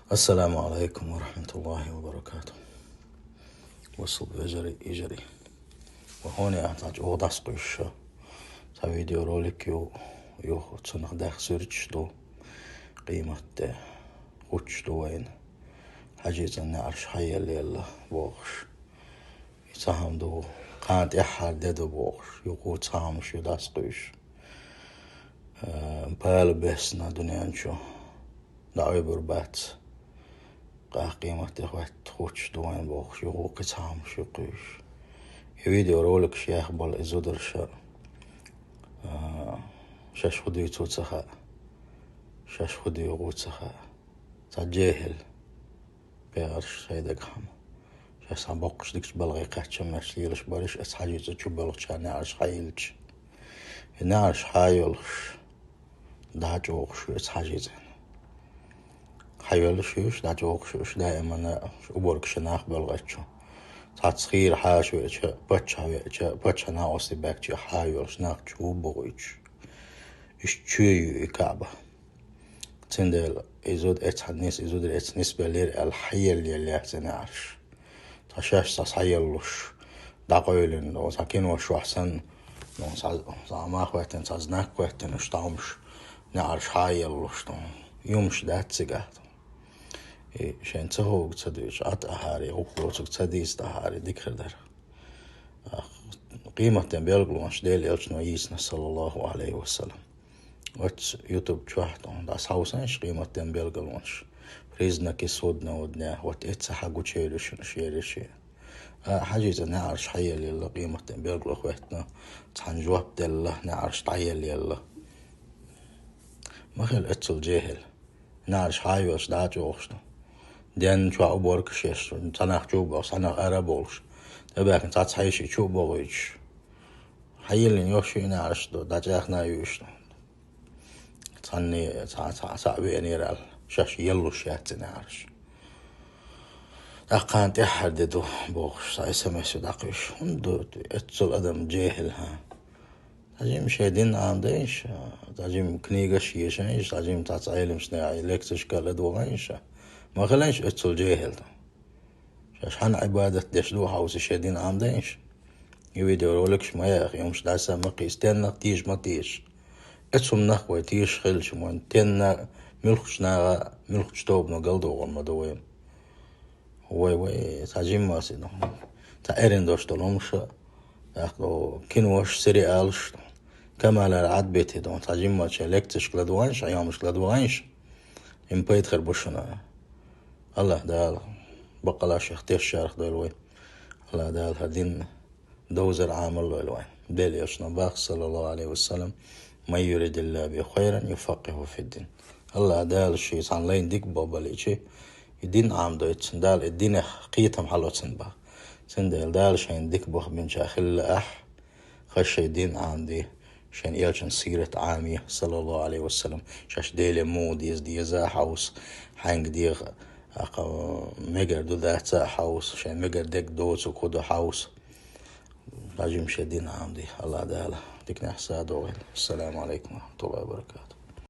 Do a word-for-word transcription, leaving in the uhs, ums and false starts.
Ассаламу алайкум ва рахматуллахи ва баракатух. Васал вежарий, йижарий. Ва хьуна яхьа цхьа чӀогӀа дӀасакхуьйсуш цхьа видеоролик ю, юха цунах даьхна суьрташ ду, къематде хӀуттуш ду вайна. ХьажцӀен неӀарш хьаелла-елла бохуш. И цхьа хӀума ду, кхана тӀаьххьара де ду бохуш, юха цхьа хӀумаш ю дӀасакхуьйсуш. Э, бала бесна дуьнен чу, дӀаойбур бац. Къах къематде хӀотта хӀуттуш ду вайна бохуш, юха кхин цхьа хӀумаш ю кхуьйсуш. И видеороликаш яьхна болу и зударша, а, шаьш хӀун дуьйцу ца хаьа, шаьш хӀун дуьйцу ца хаьа. Цхьа жехӀил, бегӀарш шайн дагахь хӀума. Шаьш цхьа боккхуш дикачу балхе кхаьчча меттиг лелаш бараш, оцу хьажцӀен чу боьлхучара неӀарш хьаелча. И неӀарш хьайолуш, дӀачӀогӀуш ю оцу хьажцӀен. Хьайолуш ю уьш, дӀачӀогӀуш ю уьш, даимана уборкаш нах боьлхучу. Цхьацца хийра хьаша веача, паччахь веача, паччахьан накъостий баьхкича хьайолуш, нах чу бохуьйтуш. Уьш чоь ю и КаӀба. Цундела и зуда эцхьа нис-, и зуда эцхьа нисбелира аьлла, хьаелла-елла яц и неӀарш. Цхьа шаьш цхьа схьаеллуш, дӀакъевлина, ну, цхьа киношкахь санна, ну, цхьа, цхьа мах хӀоьттина, цхьа знак хӀоьттина, уьш тхьамаш, неӀарш хьаеллуш, ну, юмаш дац цигахь. И шайн ца хӀуьттуш ца дуьйцуш, Ӏад ахьара, гӀуллакх доцург ца дийца ахьара, дика хир дара. Къематден билгалонаш Делан Элчано йийцина, саллаллаху алейхи ва саллам. Оцу YouTube чохь тхуна дӀасахьовсийша къематден билгалонаш. Признаки судного дня. Вот эцца хьан гучуевллуьйш шераши. А хьажцӀен неӀарш хьаелла-елла, къематден билгало хӀоьттина, цхьана жоп делла, неӀарш дӀаелла-елла. Ма хила эццул жехӀил. НеӀарш хьайолуш, дӀачӀогӀуш ду. Денна чохь уборкаш еш, цхьа нах чу а бохуш, цхьа нах ара а бовлуш. ТӀебаьхкина цхьацца хьеший чу а бохуьйтуш. Хьаеллина йолуш ю и неӀарш ду, дӀачӀагӀна а ю уьш ду. Цхьанне, цхьа, цхьа, цхьаъ веанера аьлла, шаьш еллуш яц и неӀарш. ТӀаккха кхана тӀаьххьара де ду бохуш, цхьа СМС ю дӀакхуьйсуш. ХӀунда ду эццул адам жехӀил хьан? Цхьа жимма шайн дин Ӏамадайша, цхьа жимма книгаш ешайша, цхьа жимма цхьацца Ӏеламчу нехан лекцешка ладогӀайша. Ма хилайша эццул жехӀил ду. Шаьш хьан Ӏибадат деш ду, хьовса шайн дин Ӏамадайша. И видеороликаш ма яха, юмаш дӀаса ма кхийса, теннах тийша ма тийша. Эцу хӀуманах вай тийша хилча, вайн тенна муьлххачу наха, муьлххачу тобано галдогӀур ма ду вай. Вай, вай, цхьа жимма ас и ду. Цхьа эрин дош долу хӀумаш, тӀаккха кинош, сериалаш, камалара Ӏад битий ду. Цхьа жимма шайн лекцешка ладогӀайша, Ӏамалшка ладогӀайша. Им пайда хир бу шуна. АллахӀ Дала баккъалла шех тешшарах дойла вай. АллахӀ Дала хӀара дин довзар Ӏамал лойла вайн. Делан Элчано боху, саллаллаху алейхи ва саллам: «Ман юридиллаху бихи хайран юфаккъиху фиддин». АллахӀ Дала шен цхьана лайна дика боху балийчи, и дин Ӏамадойту цунна, Дала и динех кхетам хьалоцун боху. Цундела Дала шайна дика боху бинча хилла ахь, хаза шайн дин Ӏамаде, шайн Элчан сират Ӏамае, саллаллаху алейхи ва саллам, шаьш Деле муха деза деза а хьовса, хьаьнга дегӀа, акха, мегар ду дац а хьовса, шайн мегар дерг доцург хӀун ду хьовса. Бажим шайн дин Ӏамаде, АллахӀ Дала диканехь садогӀийла. Ассаламу алейкум ва рахматуллахи ва баракатух.